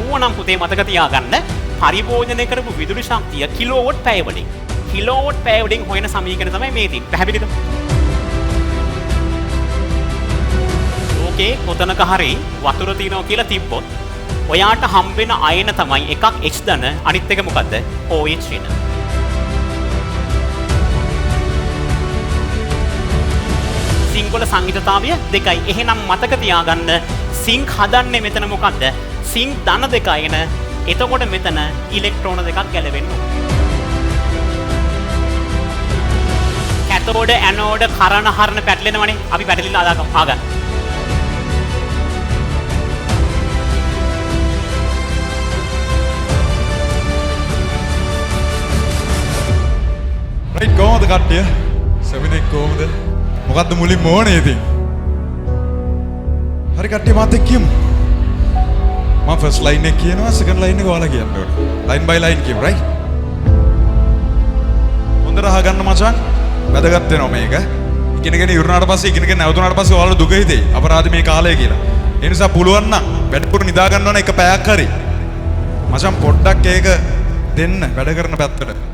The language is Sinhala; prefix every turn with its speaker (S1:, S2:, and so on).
S1: ඇහුවනම් පුතේ මතක තියාගන්න පරිභෝජනය කරපු විදුලි ශක්තිය කිලෝවොට් පැය වලින්. කිලෝවොට් පැය වලින් හොයන සමීකරණ තමයි මේ තියෙන්නේ. පැහැදිලිද? ලෝකේ කොතනක හරි වතුර තියෙනවා කියලා තිබ්බොත් ඔයාට හම්බෙන අයන තමයි එකක් H ධන අනිත් එක මොකද්ද? OH ඍණ. සිංක් වල සංහිතතාවය දෙකයි. එහෙනම් මතක තියාගන්න සිංක් හදන්නේ මෙතන මොකද්ද? සිංක් ධන දෙක අයන. එතකොට මෙතන ඉලෙක්ට්‍රෝන දෙකක් ගැලවෙන්න ඕනේ. කැතෝඩ ඇනෝඩ කරණ හරණ පැටලෙනවනේ. අපි පැටලිලා ආගන්න.
S2: රයිට්, කොහොමද කට්ටිය? සෙමිනෙක් කොහොමද? මොකද්ද මුලින්ම ඕනේ ඉතින්? හරි කට්ටිය, මාත් එක්ක කියමු. මම ෆස්ට් ලයින් එක කියනවා, සෙකන්ඩ් ලයින් එක ඔයාලා කියන්න ඕනේ. ලයින් බයි ලයින් කියමු, රයිට්? හොඳට අහගන්න මචං. වැදගත් වෙනවා මේක. ඉගෙනගෙන ඉවරනාට පස්සේ, ඉගෙනගෙන නැවතුනාට පස්සේ ඔයාලා දුක හිතෙයි. අපරාධ මේ කාලය කියලා. ඒ නිසා පුළුවන් නම් වැඩිපුර නිදා ගන්න ඕන එක පැයක් හරි. මචං පොඩ්ඩක් ඒක දෙන්න වැඩ කරන පැත්තට.